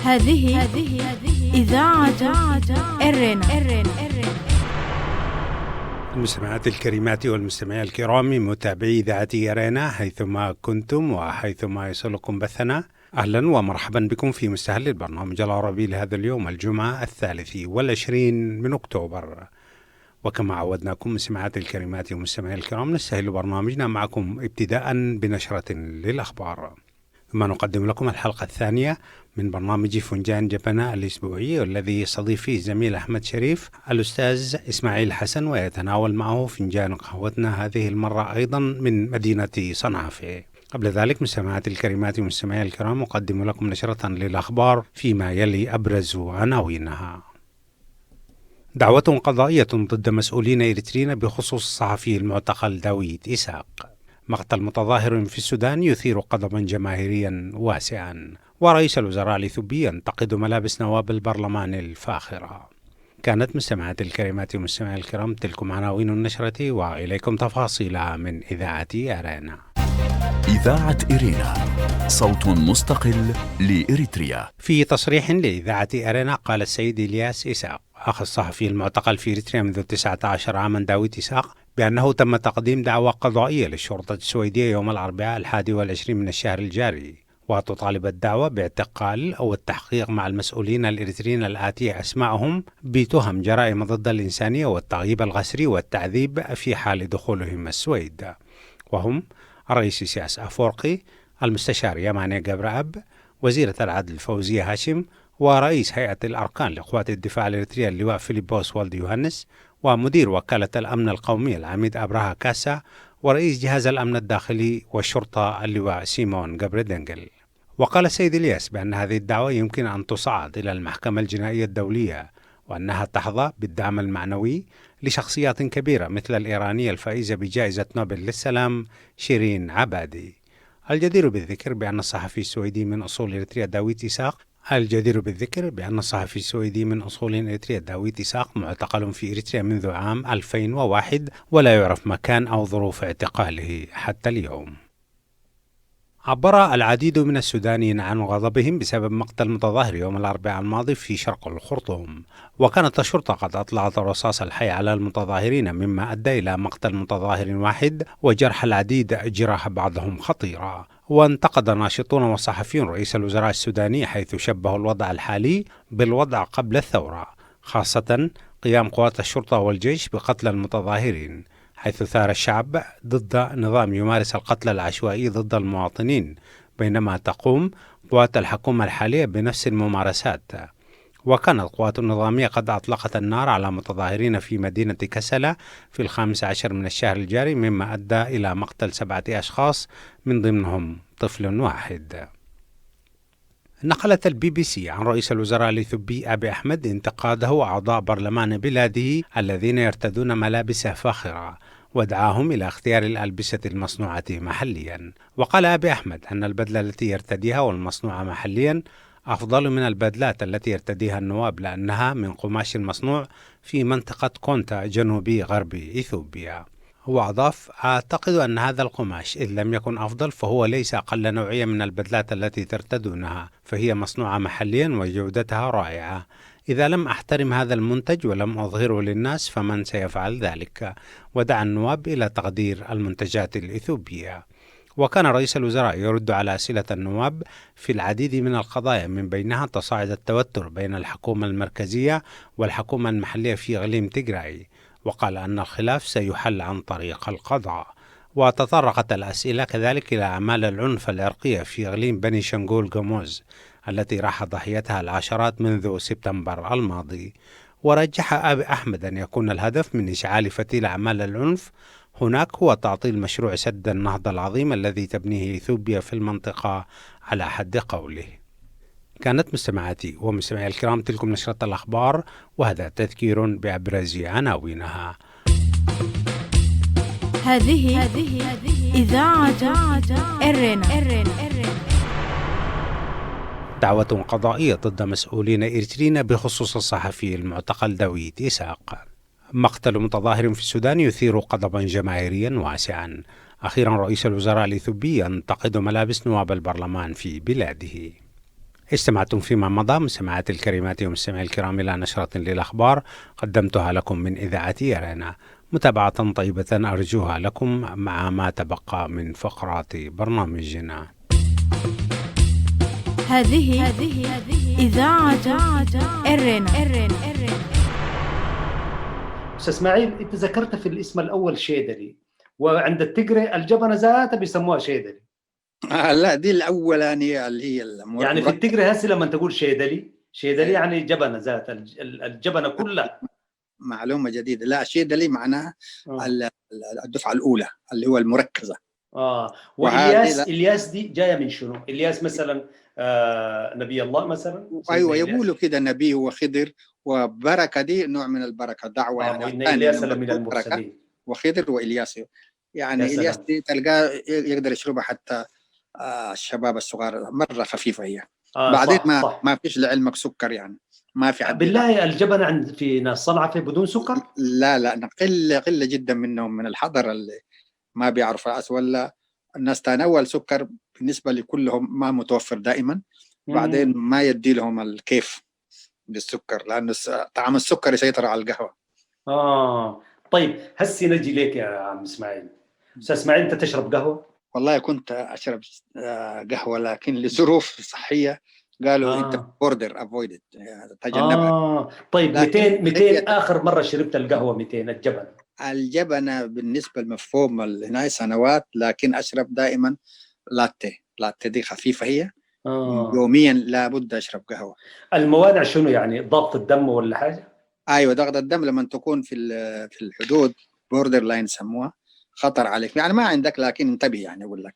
هذه إذاعة إرنا. المستمعات الكريمات والمستمعين الكرام، متابعي إذاعة إرنا حيثما كنتم وحيثما يصلكم بثنا، أهلا ومرحبا بكم في مستهل البرنامج العربي لهذا اليوم الجمعة 23 من أكتوبر. وكما عودناكم مستمعات الكريمات والمستمعين الكرام، نستهل برنامجنا معكم ابتداء بنشرة للأخبار، ثم نقدم لكم الحلقة الثانية من برنامج فنجان جبنة الأسبوعي، والذي يستضيف فيه الزميل أحمد شريف الأستاذ إسماعيل حسن، ويتناول معه فنجان قهوتنا هذه المرة أيضا من مدينة صنعاء. قبل ذلك مستمعات الكريمات والمستمعين الكرام، أقدم لكم نشرة للأخبار فيما يلي أبرز عناوينها: دعوة قضائية ضد مسؤولين إريتريين بخصوص الصحفي المعتقل داويد إسحاق، مقتل متظاهر في السودان يثير غضبا جماهيريا واسعا، ورئيس الوزراء الإثيوبي ينتقد ملابس نواب البرلمان الفاخرة. كانت مستمعات الكريمات والمستمعين الكرام تلكم عناوين النشرة، وإليكم تفاصيلها من إذاعة أرينا. إذاعة إرينا، صوت مستقل لإريتريا. في تصريح لإذاعة أرينا قال السيد إلياس إسحاق، أخ الصحفي المعتقل في إريتريا منذ 19 عاما داويد إسحاق، بأنه تم تقديم دعوى قضائية للشرطة السويدية يوم الأربعاء 21 من الشهر الجاري، وتطالب الدعوى باعتقال أو التحقيق مع المسؤولين الإريتريين الآتية أسمائهم بتهم جرائم ضد الإنسانية والتغييب القسري والتعذيب في حال دخولهم السويد، وهم الرئيس إسياس أفورقي، المستشار يماني جبرأب، وزيرة العدل فوزية هاشم، ورئيس هيئة الأركان لقوات الدفاع الإريترية اللواء فيليبوس والدي يوهانس، ومدير وكالة الأمن القومي العميد أبراها كاسا، ورئيس جهاز الأمن الداخلي والشرطة اللواء سيمون جبردنجل. وقال السيد إلياس بأن هذه الدعوة يمكن أن تصعد إلى المحكمة الجنائية الدولية، وأنها تحظى بالدعم المعنوي لشخصيات كبيرة مثل الإيرانية الفائزة بجائزة نوبل للسلام شيرين عبادي. الجدير بالذكر بأن الصحفي السويدي من أصول إريتريا داويد إسحاق الجدير بالذكر بأن الصحفي السويدي من أصول إريتريا داويد إسحاق معتقل في إريتريا منذ عام 2001، ولا يعرف مكان أو ظروف اعتقاله حتى اليوم. عبر العديد من السودانيين عن غضبهم بسبب مقتل متظاهر يوم الأربعاء الماضي في شرق الخرطوم، وكانت الشرطة قد أطلقت الرصاص الحي على المتظاهرين، مما أدى إلى مقتل متظاهر واحد وجرح العديد جراح بعضهم خطيرة. وانتقد ناشطون وصحفيون رئيس الوزراء السوداني، حيث شبهوا الوضع الحالي بالوضع قبل الثورة، خاصة قيام قوات الشرطة والجيش بقتل المتظاهرين، حيث ثار الشعب ضد نظام يمارس القتل العشوائي ضد المواطنين، بينما تقوم قوات الحكومة الحالية بنفس الممارسات. وكانت القوات النظامية قد أطلقت النار على متظاهرين في مدينة كسلة في 15 من الشهر الجاري، مما أدى إلى مقتل 7 أشخاص من ضمنهم طفل واحد. نقلت البي بي سي عن رئيس الوزراء الإثيوبي أبي أحمد انتقاده أعضاء برلمان بلاده الذين يرتدون ملابس فاخرة، ودعاهم إلى اختيار الألبسة المصنوعة محليا. وقال أبي أحمد أن البدلة التي يرتديها والمصنوعة محليا أفضل من البدلات التي يرتديها النواب، لأنها من قماش مصنوع في منطقة كونتا جنوبي غربي إثيوبيا. وأضاف: أعتقد أن هذا القماش إذ لم يكن أفضل فهو ليس أقل نوعية من البدلات التي ترتدونها، فهي مصنوعة محليا وجودتها رائعة. إذا لم أحترم هذا المنتج ولم أظهره للناس فمن سيفعل ذلك؟ ودعا النواب إلى تقدير المنتجات الإثيوبية. وكان رئيس الوزراء يرد على أسئلة النواب في العديد من القضايا، من بينها تصاعد التوتر بين الحكومة المركزية والحكومة المحلية في إقليم تيغراي، وقال أن الخلاف سيحل عن طريق القضاء. وتطرقت الأسئلة كذلك إلى أعمال العنف العرقية في إقليم بني شنقول جوموز التي راح ضحيتها العشرات منذ سبتمبر الماضي. ورجح أبي أحمد أن يكون الهدف من إشعال فتيل أعمال العنف هناك هو تعطيل مشروع سد النهضة العظيم الذي تبنيه إثيوبيا في المنطقة على حد قوله. كانت مستمعاتي ومستمعي الكرام تلكم نشرة الأخبار، وهذا تذكير بأبرز عناوينها. هذه إذاعة إرنا. دعوة قضائية ضد مسؤولين إريتريين بخصوص الصحفي المعتقل داويد إسحاق. مقتل متظاهر في السودان يثير غضبا جماهيريا واسعا. أخيرا رئيس الوزراء الإثيوبي ينتقد ملابس نواب البرلمان في بلاده. استمعتم فيما مضى مستمعات الكريمات ومستمعي الكرام إلى نشرة للأخبار قدمتها لكم من إذاعة إرينا. متابعة طيبة أرجوها لكم مع ما تبقى من فقرات برنامجنا. هذه إذاعة إرينا. أستاذ إسماعيل، أنت ذكرت في الاسم الأول شيدلي، وعند التجري الجبنة ذاتها بيسموها شيدلي. لا، دي الأولانية اللي هي يعني في التجري هسه لما تقول شيدلي، شيدلي يعني جبنة ذات الجبنة كلها. معلومة جديدة. لا، شيدلي معناها الدفعة الأولى اللي هو المركزة. وإلياس، إلياس دي جاية من شنو؟ إلياس مثلا نبي الله مثلا؟ أيوة، يقولوا كده نبي وخضر وبركة، دي نوع من البركة، دعوة يعني. إن إلياس من المرسلين. وخضر وإلياس، يعني إلياس دي تلقاه يقدر يشربها حتى الشباب الصغار، مرة خفيفة هي. بعدين صح صح. ما فيش لعلمك سكر، يعني ما في عدد. بالله الجبنة عند في ناس صنعة بدون سكر؟ لا لا، قلة جدا منهم من الحضر اللي ما بيعرف رأس، ولا الناس تناول سكر بالنسبة لكلهم ما متوفر دائما. بعدين ما يدي لهم الكيف بالسكر، لأنه طعم السكر يسيطر على القهوة. طيب هسي نجي ليك يا عم إسماعيل. أستاذ إسماعيل، أنت تشرب قهوة؟ والله كنت أشرب قهوة، لكن لظروف صحية قالوا أنت border avoid، تجنبها. طيب 200 آخر مرة شربت القهوة 200 الجبن؟ الجبنة بالنسبة للمفهوم هنا سنوات، لكن أشرب دائما لاتيه. لاتيه دي خفيفة هي. يوميا لابد أشرب قهوة. الموانع شنو يعني؟ ضغط الدم ولا حاجة؟ أيوة، ضغط الدم لما تكون في الحدود borderline سموها، خطر عليك يعني، ما عندك لكن انتبه يعني، أقول لك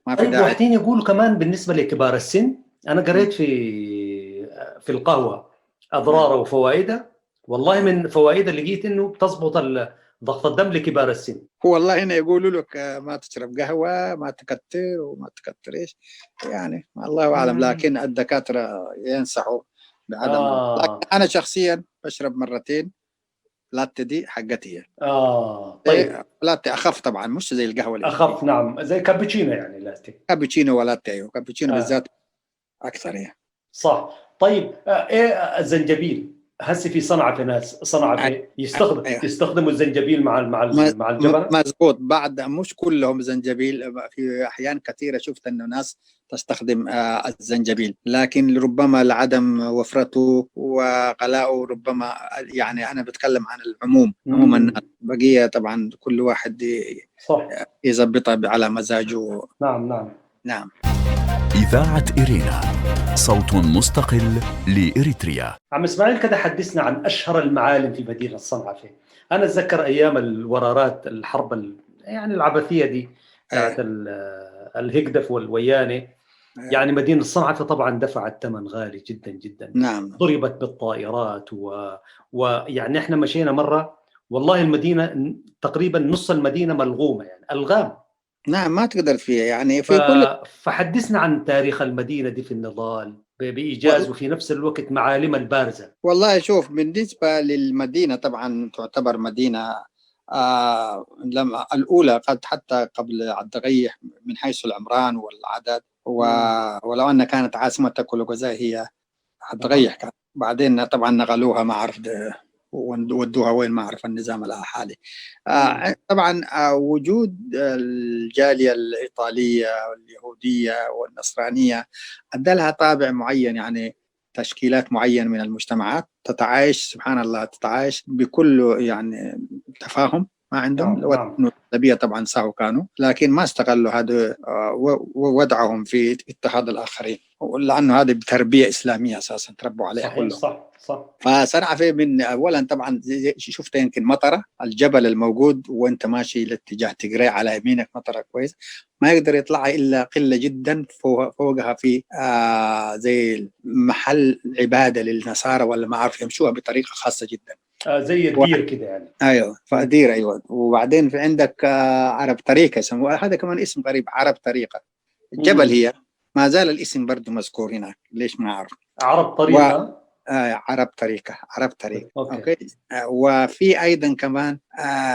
ما في داعي. واحدين يقولوا كمان بالنسبة لكبار السن، أنا قريت في القهوة أضرارها وفوائدها، والله من فوائدها لقيت إنه بتظبط ضغط الدم لكبار السن. هو والله هنا يقولوا لك ما تشرب قهوة، ما تكتر وما تكتريش، يعني الله أعلم، لكن الدكاترة ينصحوا بعدم. لكن أنا شخصيا بشرب مرتين لاتيه دي حقتي. طيب لاتيه أخف طبعا، مش زي القهوة اللي أخف. نعم، زي كابتشينو يعني لاتيه. كابتشينو ولاتيه، أيوه كابتشينو بالذات أكثر يعني. صح. طيب إيه الزنجبيل؟ هسه في صنعة، في ناس صنعة في يستخدموا الزنجبيل مع الجبنة. مزبوط، بعد مش كلهم زنجبيل، في أحيان كثيرة شفت إنه ناس تستخدم الزنجبيل، لكن ربما لعدم وفرته وغلائه، ربما يعني أنا بتكلم عن العموم، عموما الناس. بقية طبعا كل واحد يظبطها على مزاجه. نعم نعم نعم. إذاعة إرينا، صوت مستقل لإريتريا. عم إسماعيل، كده حدثنا عن أشهر المعالم في مدينة صنعاء. أنا أتذكر أيام الورارات، الحرب يعني العبثية دي بتاعت الهجدف والويانة، يعني مدينة صنعاء طبعا دفعت ثمن غالي جدا جدا. نعم. ضربت بالطائرات ويعني احنا مشينا مرة والله المدينة تقريبا نص المدينة ملغومة، يعني ألغام. نعم، ما تقدر فيها يعني في كل. فحدثنا عن تاريخ المدينة دي في النضال بإيجاز، وفي نفس الوقت معالمها البارزة. والله شوف، بالنسبة للمدينة طبعا تعتبر مدينة الأولى قد حتى قبل عبد الغيح من حيث العمران والعدد، ولو أن كانت عاصمة كولوغوزاي هي عبد الغيح، بعدين طبعا نقلوها ما أعرف ودوها وين، ما أعرف النظام الحالي. طبعا وجود الجالية الإيطالية واليهودية والنصرانية أدى لها طابع معين، يعني تشكيلات معينة من المجتمعات تتعايش، سبحان الله تتعايش بكل يعني تفاهم ما عندهم. الأغلبية طبعا ساهوا كانوا، لكن ما استغلوا هذا ووضعهم في اضطهاد الآخرين، لأنه هذه بتربية إسلامية أساسا تربوا عليها كلهم. صح صح. فصنعة في من أولا طبعا شفت يمكن مطرة الجبل الموجود وأنت ماشي لاتجاه تجري على يمينك مطرة كويس، ما يقدر يطلع إلا قلة جدا، فوقها في زي محل عبادة للنصارى ولا ما أعرف، يمشوها بطريقة خاصة جدا. زي الدير كده يعني. ايوه فدير، ايوه. وبعدين في عندك عرب طريقه يسموها، هذا كمان اسم غريب، عرب طريقه. الجبل هي ما زال الاسم برضه مذكور هناك، ليش ما اعرف. عرب طريقه. عرب طريقه، عرب طريقه. okay. وفي ايضا كمان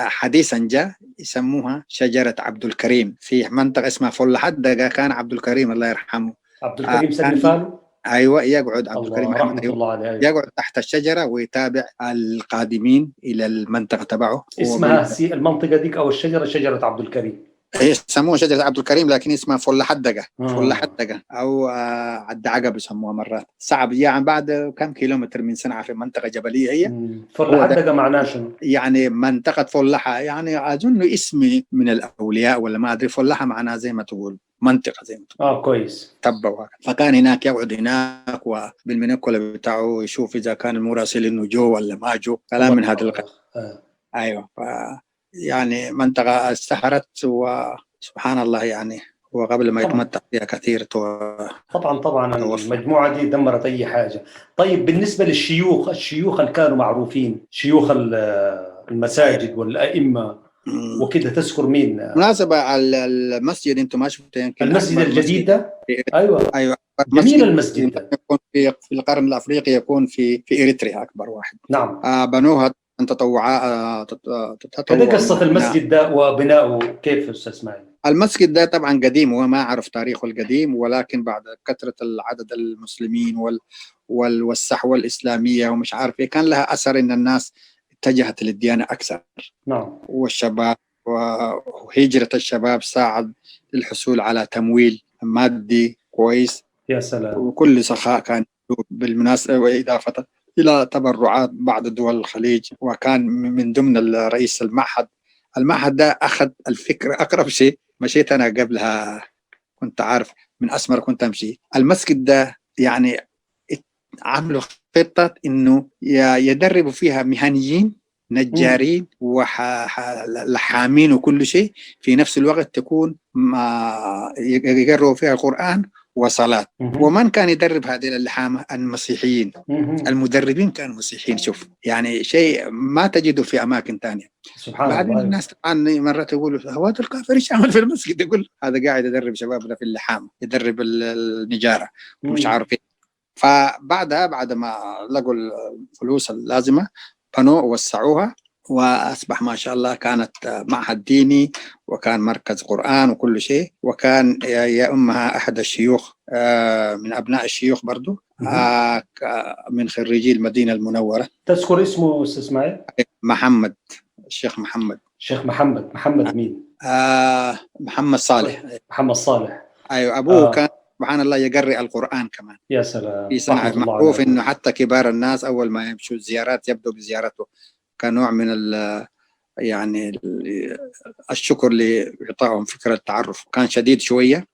حديثا جاء يسموها شجره عبد الكريم في منطقه اسمها فلحدقه، كان عبد الكريم الله يرحمه، عبد الكريم سنفالو. ايوه، يقعد عبد الكريم احمد، أيوة. الله عليه. أيوة. يقعد تحت الشجرة ويتابع القادمين الى المنطقة تبعه. اسمها المنطقة ديك او الشجرة شجرة عبد الكريم. يسموها شجرة عبد الكريم لكن اسمها فل حدقه، فل حدقه او عد عقب يسموها مرات. صعب يعني بعد كم كيلومتر من صنعاء في منطقة جبلية هي. فل حدقه معناها شنو؟ يعني منطقة فلحه، يعني اظن اسم من الاولياء ولا ما ادري. فلحه معناها زي ما تقول منطقة زي ما تقول. كويس. تبه وهكذا. فكان هناك يقعد هناك وبالمنقله بتاعه يشوف اذا كان المراسل انه جو ولا ما جو، كلام من هذا القبيل. ايوه. يعني منطقة اشتهرت وسبحان الله، يعني وقبل ما يتمتع فيها كثير. طبعا المجموعة دي دمرت أي حاجة. طيب بالنسبة للشيوخ، الشيوخ اللي كانوا معروفين، شيوخ المساجد والأئمة وكده، تذكر مين؟ بالمناسبة المسجد أنتم ما شفتوا يمكن المسجد الجديد ده؟ أيوة جميل المسجد ده. يكون في القرن الأفريقي، يكون في إريتريا أكبر واحد. نعم. بنوها تطوعات. كده قصة المسجد ده وبناؤه كيف أستاذ إسماعيل؟ المسجد ده طبعا قديم وما أعرف تاريخه القديم، ولكن بعد كثرة العدد المسلمين والصحوة الإسلامية ومش عارف إيه، كان لها أثر إن الناس اتجهت للديانة أكثر. نعم. والشباب وهجرة الشباب ساعد للحصول على تمويل مادي كويس. يا سلام. وكل سخاء كان بالمناسبة، وإضافة إلى تبرعات بعض دول الخليج. وكان من ضمن رئيس المعهد، المعهد ده أخذ الفكرة. أقرب شيء مشيت أنا قبلها، كنت عارف من أسمر كنت أمشي المسجد ده، يعني عملوا خطة إنه يدربوا فيها مهنيين نجارين ولحامين وكل شيء، في نفس الوقت تكون ما يقروا فيها القرآن وصلاة. ومن كان يدرب هذه اللحامة؟ المسيحيين. المدربين كانوا مسيحيين. شوف يعني شيء ما تجده في أماكن ثانية. سبحان الله. بعدين الناس طبعا مرات يقولوا هو هذا الكافر ايش عمل في المسجد؟ يقول هذا قاعد يدرب شبابنا في اللحامة، يدرب النجارة ومش عارف ايه. فبعدها بعد ما لقوا الفلوس اللازمة بنوا ووسعوها، وأصبح ما شاء الله كانت معهد ديني وكان مركز قرآن وكل شيء. وكان يا أمها أحد الشيوخ من أبناء الشيوخ برضو من خريجي المدينة المنورة. تذكر اسمه أستاذ إسماعيل؟ محمد، الشيخ محمد. الشيخ محمد، محمد مين؟ محمد صالح. محمد صالح. أيوة. أبوه كان سبحان الله يقرأ القرآن كمان. يا سلام. في صنعاء معروف إنه حتى كبار الناس أول ما يمشوا الزيارات يبدأوا بزيارته كنوع من يعني الشكر لإعطائهم فكرة التعرف. كان شديد شوية،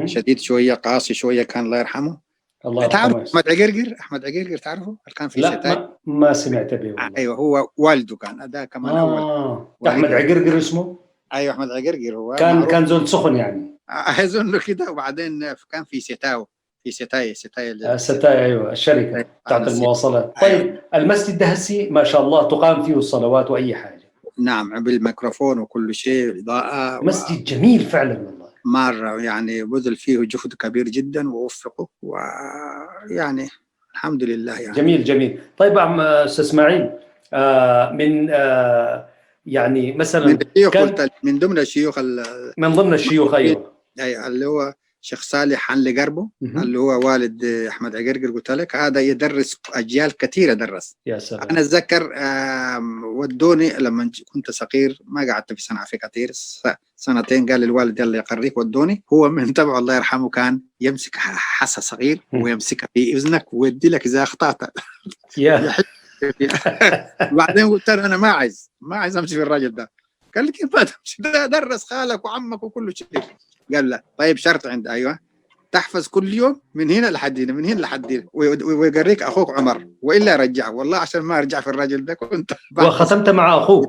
شديد شوية، قاسي شوية، كان الله يرحمه. الله تعرف أحمد عقرقر؟ أحمد عقرقر تعرفه؟ كان في لا ما سمعت به. أيوه، هو والده كان أداء كمان. أول أحمد عقرقر اسمه؟ أيوه أحمد عقرقر. هو كان زول سخن يعني، أظن كده. وبعدين كان في ستاو، في ستاي ستاي، ايوه الشركة بتاعت المواصلات. طيب أيوة. المسجد ده هسي ما شاء الله تقام فيه الصلوات واي حاجة. نعم، بالميكروفون وكل شيء، اضاءه. مسجد جميل فعلا والله. مرة يعني بذل فيه جهد كبير جدا ووفقه، ويعني الحمد لله يعني. جميل جميل. طيب عم استاذ اسماعيل، من يعني مثلا من كان من ضمن الشيوخ من ضمن الشيوخ ايوه ايوه اللي هو شيخ صالح حنلي قربه، اللي هو والد احمد عقرقر قلت لك، هذا يدرس اجيال كثيرة درس. يا سلام. انا اتذكر ودوني لما كنت صغير، ما قعدت في صنعاء في كثير، سنتين، قال الوالد يلا يقريك، ودوني. هو من تبعه الله يرحمه كان يمسك حصى صغير ويمسكها في اذنك ويدي لك اذا اخطات. بعدين قلت له انا ما عايز امشي في الراجل ده. قال لي كيف ما تمشي؟ ده درس خالك وعمك وكل شيء. قال لا طيب شرط عند، ايوه تحفظ كل يوم من هنا لحد هنا، من هنا لحد هنا، ويقريك اخوك عمر، والا رجعه. والله عشان ما ارجع في الراجل ده كنت وختمت مع اخوك.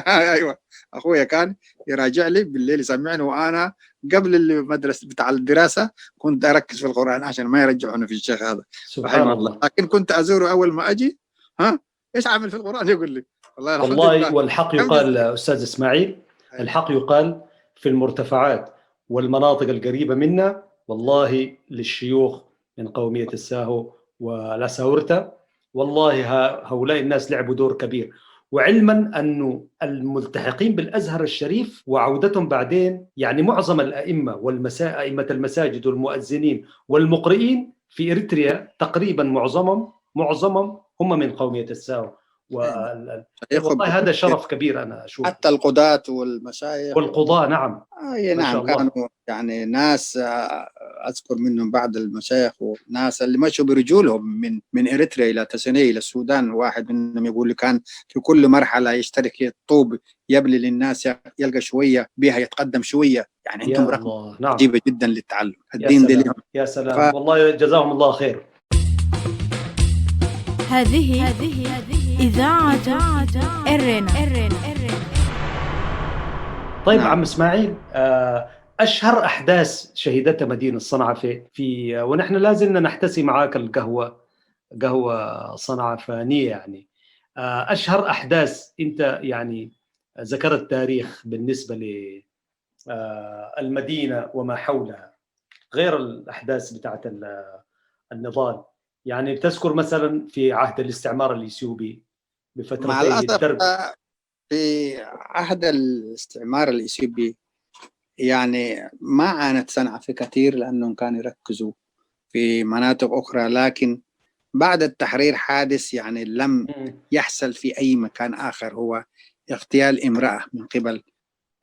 ايوه اخويا كان يراجع لي بالليل يسمعني، وانا قبل المدرسة بتاع الدراسة كنت اركز في القران عشان ما يرجعوني في الشيخ هذا. سبحان الله. لكن كنت ازوره اول ما اجي، ها ايش عامل في القران؟ يقول لي والله والله. والحق يقال استاذ اسماعيل، الحق يقال في المرتفعات والمناطق القريبة منا والله للشيوخ من قومية الساهو والاساورتا، والله هؤلاء الناس لعبوا دور كبير. وعلما أنه الملتحقين بالأزهر الشريف وعودتهم بعدين، يعني معظم الأئمة أئمة المساجد والمؤذنين والمقرئين في اريتريا تقريبا معظمهم هم من قومية الساو. والله هذا شرف كبير انا اشوف. حتى القضاة والمشايخ والقضاة، نعم. نعم، كانوا يعني ناس اذكر منهم بعض المشايخ وناس اللي مشوا برجولهم من اريتريا الى تسنيه الى السودان. واحد منهم يقول لي كان في كل مرحلة يشترك الطوب يبلي للناس، يلقى شوية بها يتقدم شوية. يعني انتم رقم نعم. عجيبة جدا للتعلم الدين دي لهم. يا سلام، والله جزاهم الله خير. هذه إذاعة إرنا. طيب عم إسماعيل، أشهر أحداث شهدتها مدينة صنعفة في، ونحن لازلنا نحتسي معاك القهوة، قهوة صنعفانية يعني، أشهر أحداث أنت يعني ذكرت تاريخ بالنسبة للمدينة وما حولها غير الأحداث بتاعت النضال، يعني بتذكر مثلا في عهد الاستعمار الإثيوبي بفترتين الدرب. في عهد الاستعمار الإثيوبي يعني ما عانت صنعاء كثير لأنهم كانوا يركزوا في مناطق أخرى، لكن بعد التحرير حادث يعني لم يحصل في أي مكان آخر، هو اغتيال امرأة من قبل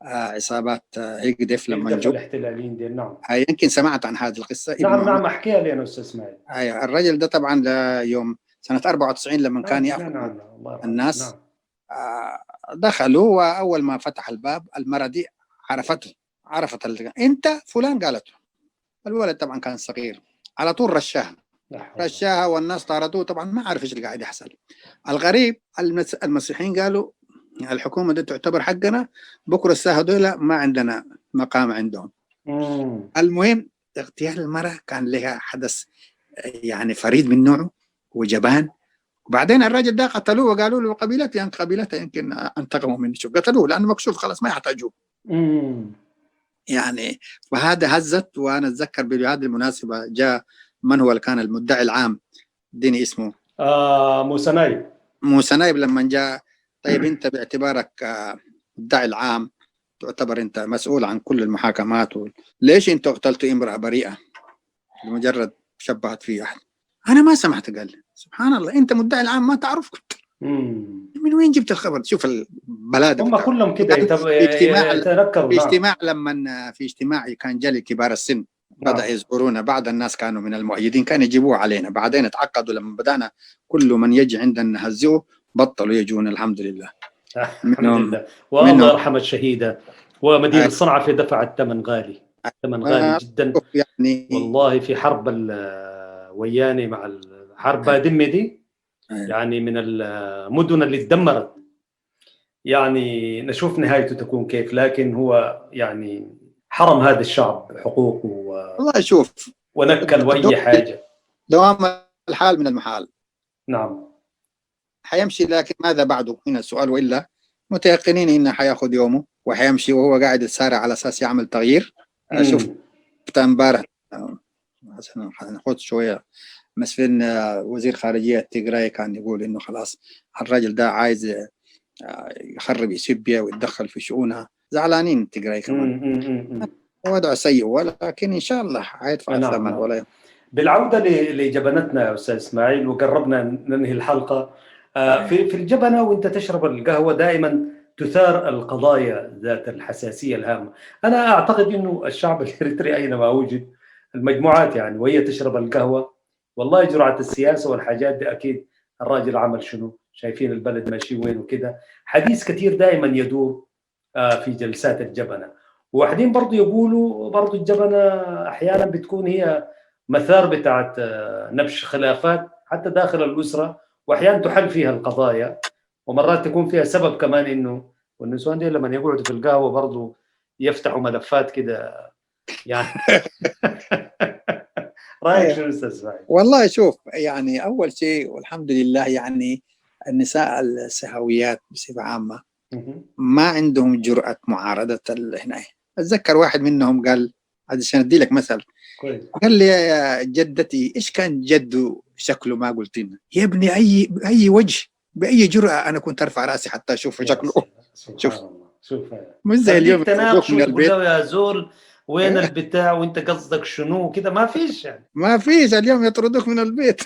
عصابات هيجدف لما جو الاحتلاليين دي. نعم، يمكن سمعت عن هذه القصة. نعم احكيها لي انا استاذ اسماعيل. الرجل ده طبعا يوم سنة 94 لما كان ياخذ الناس. نعم. دخلوا، واول ما فتح الباب المرأة دي عرفته، عرفت انت فلان، قالته. الولد طبعا كان صغير، على طول رشاها والناس طاردوه. طبعا ما عرف ايش اللي قاعد يحصل. الغريب المسيحيين قالوا الحكومة دي تعتبر حقنا، بكرة الساعة دولة ما عندنا مقام عندهم. المهم اغتيال المرأة كان لها حدث يعني فريد من نوعه وجبان. وبعدين الراجل ده قتلوه وقالوا له قبيلته، يعني قبيلته يمكن انتقموا منه، شوف قتلوه لأنه مكشوف خلاص ما يحتاجوه. يعني فهذا هزت. وأنا أتذكر بهذه المناسبة جاء من هو اللي كان المدعي العام، اديني اسمه، موسى نايب. موسى نايب لما جاء، طيب انت باعتبارك مدعي العام تعتبر انت مسؤول عن كل المحاكمات، ليش انت قتلت امرأة بريئة لمجرد شبهت فيه احد؟ انا ما سمحت. قال سبحان الله، انت مدعي العام ما تعرف كنت من وين جبت الخبر؟ شوف البلاد هم كلهم كده يتنكروا. في اجتماع لما في اجتماع كان جالي كبار السن بدأ يزورونا، بعض الناس كانوا من المؤيدين كانوا يجيبوه علينا، بعدين تعقدوا لما بدأنا كل من يجي عندنا نهزئه، بطلوا يجون الحمد لله. الحمد لله، والله يرحم الشهيدة. ومدينة صنعاء دفعت ثمن غالي، ثمن غالي جدا يعني. والله في حرب الوياني مع الحرب بادمة دي، يعني من المدن اللي تدمرت، يعني نشوف نهايته تكون كيف، لكن هو يعني حرم هذا الشعب حقوقه والله شوف ونكل واي حاجة. دوام الحال من المحال. نعم حيمشي، لكن ماذا بعده؟ هنا السؤال. والا متيقنين انه حياخذ يومه وحيمشي، وهو قاعد يتسارع على اساس يعمل تغيير. شفت امبارح عشان ناخذ شوية مسفين، وزير خارجية التجراي كان يقول انه خلاص الراجل ده عايز يخرب اثيوبيا ويتدخل في شؤونها. زعلانين التجراي كمان، وضع سيء، ولكن ان شاء الله حيدفع الثمن. ولا بالعودة لجبنتنا يا استاذ اسماعيل، وقربنا ننهي الحلقة. في الجبنة وانت تشرب القهوة دائما تثار القضايا ذات الحساسية الهامة. انا اعتقد انه الشعب الاريتري اينما وجد المجموعات يعني وهي تشرب القهوة، والله جرعة السياسة والحاجات دي اكيد الراجل عمل شنو، شايفين البلد ماشي وين وكده. حديث كثير دائما يدور في جلسات الجبنة. وواحدين برضو يقولوا برضو الجبنة احيانا بتكون هي مثار بتاعت نبش خلافات حتى داخل الاسرة، واحيانا تحل فيها القضايا، ومرات تكون فيها سبب كمان انه والنسوان دي لما يقعدوا في القهوة برضو يفتحوا ملفات كده يعني. رايك شنو استاذ اسماعيل؟ والله شوف، يعني اول شيء والحمد لله، يعني النساء السهويات بصفة عامة ما عندهم جرأة معارضة هنا. اتذكر واحد منهم قال، عشان ادي لك مثل، قال لي يا جدتي ايش كان جده شكله ما قلت لنا يا ابني، اي وجه باي جرأة انا كنت ارفع راسي حتى اشوف شكله. شوف شوف مش زي اليوم تناقشوا من البيت يا زول وين البتاع وانت قصدك شنو كده، ما فيش يعني، ما فيش. اليوم يطردوك من البيت.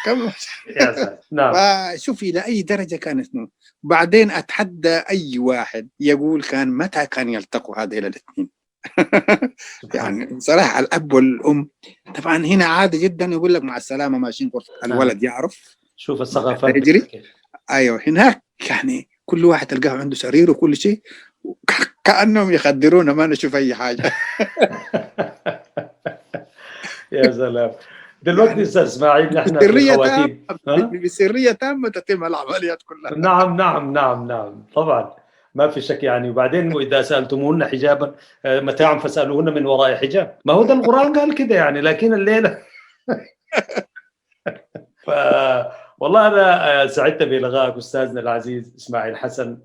كم يا سلام. نعم. فشوف الى اي درجه كانت. بعدين اتحدى اي واحد يقول كان متى كان يلتقوا هذين الاثنين. يعني صراحة الاب والام طبعا هنا عادي جدا يقول لك مع السلامة ماشيين غرفة الولد يعرف. شوف الثقافات يجري. ايوه هناك يعني كل واحد تلقاه عنده سرير وكل شيء، كانهم يخدرونا ما نشوف اي حاجة. يا سلام. دلوقتي استاذ اسماعيل نحن في بسريه تامة تتم العمليات كلها. نعم نعم نعم نعم طبعا ما في شك يعني. وبعدين واذا سالتموهن حجابا متاعا فاسالوهن من وراء حجاب، ما هو ده القران قال كده يعني، لكن الليلة ف والله انا سعدت بلقائك استاذنا العزيز اسماعيل حسن،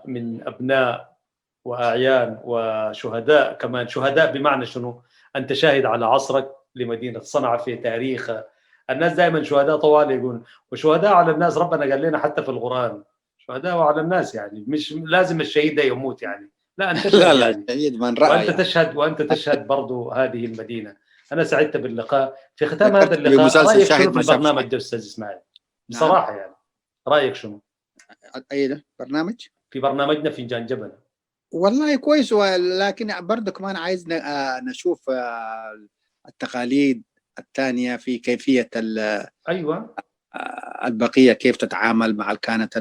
من ابناء واعيان وشهداء، كمان شهداء بمعنى شنو؟ انت شاهد على عصرك لمدينة صنعاء في تاريخها. الناس دائما شهداء طوال يقول، وشهداء على الناس، ربنا قال لنا حتى في القران شهداء على الناس، يعني مش لازم الشهيد ده يموت يعني، لا انت تشهد. لا لا يعني. الشهيد من راى وانت يعني. تشهد، وانت تشهد برضو هذه المدينة. انا سعدت باللقاء. في ختام هذا اللقاء رايك شنو في البرنامج ده استاذ اسماعيل؟ بصراحة يعني رايك شنو؟ اي ده برنامج؟ في برنامجنا فنجان جبنه. والله كويس، ولكن برضه كمان عايز نشوف التقاليد الثانية في كيفية ايوه البقية كيف تتعامل مع كانت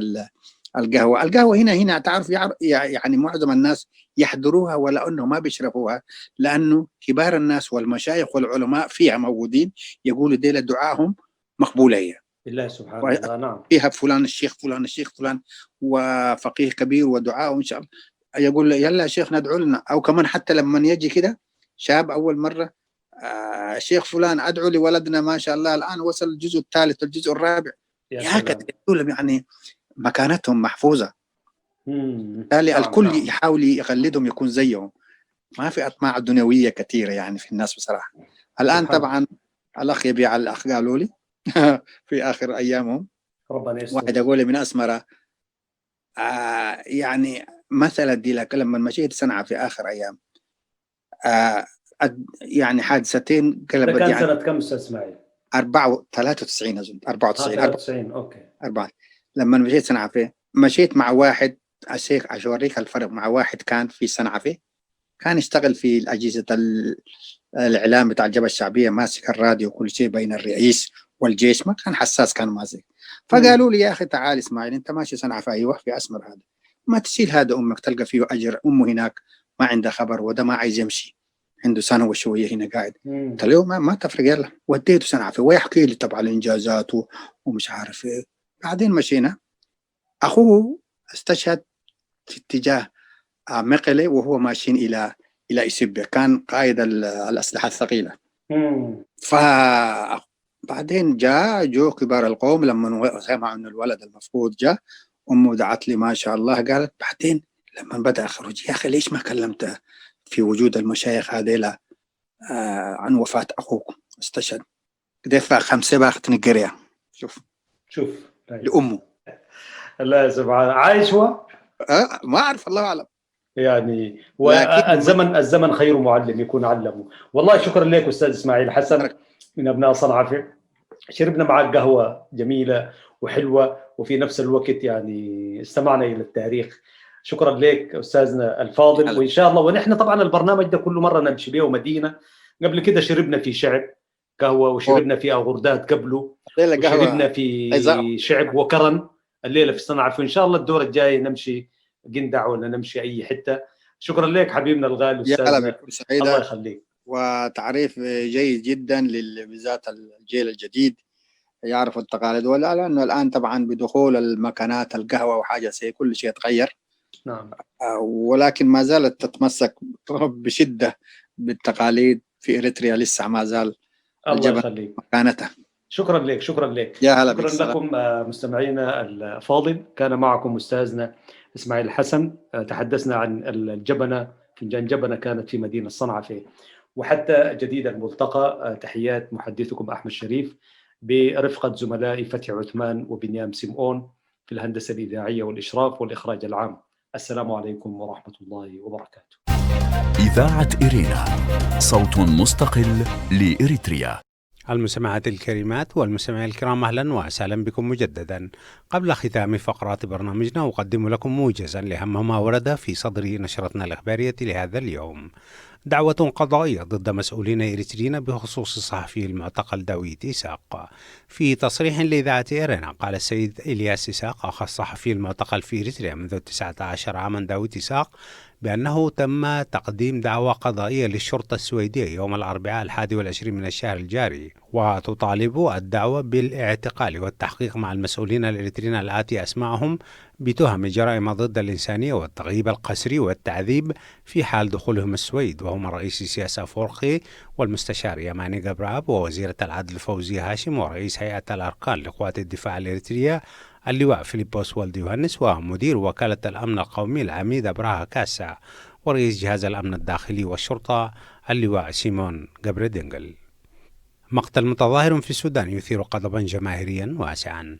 القهوة. القهوة هنا تعرف يعني معظم الناس يحضروها ولا انه ما بيشربوها، لانه كبار الناس والمشايخ والعلماء فيها موجودين يقولوا ديل دعاهم مقبوليه. بالله سبحانه الله. نعم. فيها فلان الشيخ فلان الشيخ فلان وفقيه كبير ودعاء ان شاء الله، يقول يلا يا شيخ ندعو لنا. او كمان حتى لما يجي كده شاب اول مرة، شيخ فلان ادعو لولدنا ما شاء الله الان وصل الجزء الثالث والجزء الرابع. يا كده يعني مكانتهم محفوظة. بالتالي الكل يحاول يقلدهم يكون زيهم، ما في اطماع دنيوية كثيرة يعني في الناس بصراحة الان. طبعا الاخ يبيع الاخ قالوا لي في اخر ايامهم، ربنا يستر. واحد يقول لي من اسمره يعني مثلا دي لك لما مشيت صنعاء في اخر ايام يعني حادثتين قلبت. كان يعني سنة كم استاذ اسماعيل؟ 93 اظن 94 94 okay 4. لما مشيت صنعاء مشيت مع واحد الشيخ عشان اوريك الفرق، مع واحد كان في صنعاء كان يشتغل في الاجهزة الاعلام بتاع الجبهة الشعبية، ماسك الراديو وكل شيء بين الرئيس والجيش، ما كان حساس كان ماسك. فقالوا لي يا اخي تعال اسماعيل انت ماشي صنعاء، ايوه في اسمر هذا، ما تشيل هذا امك تلقى فيه اجر، امه هناك ما عندها خبر وده ما عايز يمشي عنده سنة وشوية هنا قاعد. قلت له ما تفرق يلا. وديته صنعاء ويحكي لي طبعا الانجازات ومش عارف ايه. بعدين مشينا، اخوه استشهد في اتجاه مقلة وهو ماشيين الى إثيوبيا، كان قائد الاسلحة الثقيلة. فبعدين جاء جو كبار القوم لما سمعوا ان الولد المفقود جاء، امه دعت لي ما شاء الله. قالت بعدين لما بدا خروج يا اخي ليش ما كلمته في وجود المشايخ هذيلا عن وفاه اخوك استشهد؟ دفع 5 باخت نقريا. شوف شوف لامه. الله سبحانه. عايش هو؟ ما اعرف الله اعلم يعني. الزمن خير معلم يكون علمه. والله شكرا لك استاذ اسماعيل حسن من ابناء صنعاء، شربنا معك قهوة جميلة وحلوه، وفي نفس الوقت يعني استمعنا الى التاريخ. شكرا لك استاذنا الفاضل، وان شاء الله ونحن طبعا البرنامج ده كل مرة نمشي به مدينة. قبل كده شربنا في شعب قهوة، وشربنا في اغردات قبله، وشربنا في شعب وكرن، الليلة في صنعاء، فان شاء الله الدور الجاي نمشي قندع ولا نمشي اي حتة. شكرا لك حبيبنا الغالي استاذنا، الله يخليك. وتعريف جيد جدا بالذات الجيل الجديد يعرف التقاليد، ولا لانه الان طبعا بدخول المكانات القهوة وحاجه زي كل شيء تغير. نعم. ولكن ما زالت تتمسك بشده بالتقاليد في اريتريا، لسه ما زال الله يخليك مكانتها. شكرا لك، شكرا لك، يا هلا. شكرا لكم مستمعينا الفاضل، كان معكم استاذنا اسماعيل حسن، تحدثنا عن الجبنة، فنجان جبنه كانت في مدينة صنعاء. وحتى جديد الملتقى، تحيات محدثكم احمد شريف برفقه زملائي فتحي عثمان وبنيام سيمون في الهندسة الاذاعية والاشراف والاخراج العام. السلام عليكم ورحمة الله وبركاته. إذاعة إرينا، صوت مستقل لإريتريا. المستمعات الكريمات والمستمعين الكرام، أهلا وسهلا بكم مجددا. قبل ختام فقرات برنامجنا أقدم لكم موجزا لأهم ما ورد في صدر نشرتنا الإخبارية لهذا اليوم. دعوة قضائية ضد مسؤولين إريتريين بخصوص الصحفي المعتقل داويت إساق. في تصريح لإذاعة إيرنا قال السيد إلياس إساق أخ الصحفي المعتقل في إريتريا منذ 19 عاما داويت إساق بأنه تم تقديم دعوى قضائية للشرطة السويدية يوم الأربعاء 21 من الشهر الجاري، وتطالب الدعوى بالاعتقال والتحقيق مع المسؤولين الإريتريين الآتي أسمائهم بتهم جرائم ضد الإنسانية والتغييب القسري والتعذيب في حال دخولهم السويد، وهم الرئيس إسياس أفورقي والمستشار يماني جبراب ووزيرة العدل فوزي هاشم ورئيس هيئة الأركان لقوات الدفاع الإريترية اللواء فيليبوس والد يوهانس ومدير وكالة الأمن القومي العميد أبراها كاسا ورئيس جهاز الأمن الداخلي والشرطة اللواء سيمون جبردينجل. مقتل متظاهر في السودان يثير غضبا جماهيريا واسعا.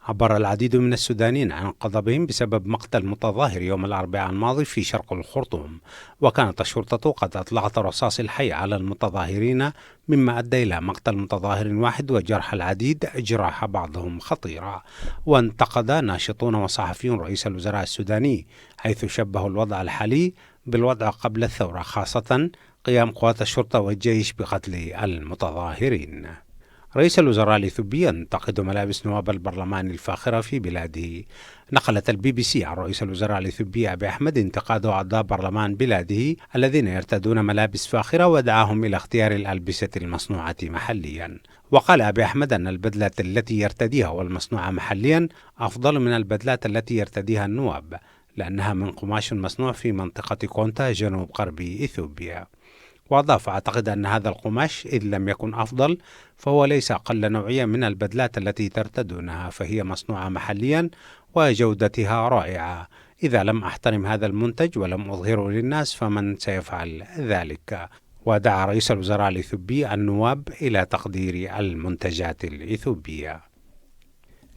عبر العديد من السودانيين عن غضبهم بسبب مقتل متظاهر يوم الأربعاء الماضي في شرق الخرطوم، وكانت الشرطة قد أطلقت رصاص الحي على المتظاهرين مما أدى إلى مقتل متظاهر واحد وجرح العديد، جراح بعضهم خطيرة. وانتقد ناشطون وصحفيون رئيس الوزراء السوداني حيث شبهوا الوضع الحالي بالوضع قبل الثورة، خاصة قيام قوات الشرطة والجيش بقتل المتظاهرين. رئيس الوزراء الإثيوبي ينتقد ملابس نواب البرلمان الفاخرة في بلاده. نقلت BBC عن رئيس الوزراء الإثيوبي أبي أحمد انتقاد أعضاء برلمان بلاده الذين يرتدون ملابس فاخرة ودعاهم إلى اختيار الألبسة المصنوعة محليا. وقال أبي أحمد أن البدلة التي يرتديها والمصنوعة محليا أفضل من البدلات التي يرتديها النواب، لأنها من قماش مصنوع في منطقة كونتا جنوب غرب إثيوبيا. وأضاف: أعتقد أن هذا القماش إذ لم يكن أفضل فهو ليس أقل نوعية من البدلات التي ترتدونها، فهي مصنوعة محليا وجودتها رائعة. إذا لم أحترم هذا المنتج ولم أظهره للناس فمن سيفعل ذلك؟ ودعا رئيس الوزراء الإثيوبي النواب إلى تقدير المنتجات الإثيوبية.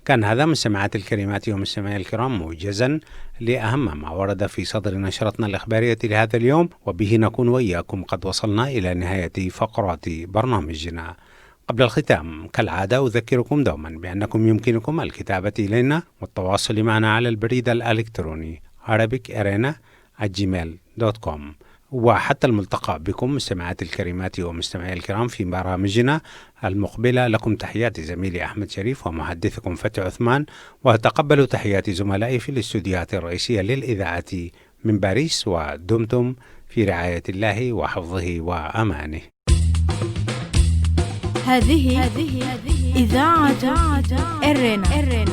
كان هذا مستمعات الكريمات ومستمعي الكرام موجزا لأهم ما ورد في صدر نشرتنا الإخبارية لهذا اليوم، وبه نكون وإياكم قد وصلنا إلى نهاية فقرات برنامجنا. قبل الختام كالعادة أذكركم دوما بأنكم يمكنكم الكتابة إلينا والتواصل معنا على البريد الإلكتروني arabicarena@gmail.com. وحتى الملتقى بكم مستمعات الكريمات ومستمعي الكرام في برامجنا المقبلة، لكم تحيات زميلي أحمد شريف ومحدثكم فتحي عثمان، وتقبلوا تحيات زملائي في الاستوديوهات الرئيسية للإذاعة من باريس، ودمتم في رعاية الله وحفظه وأمانه. هذه إذاعة إرنا.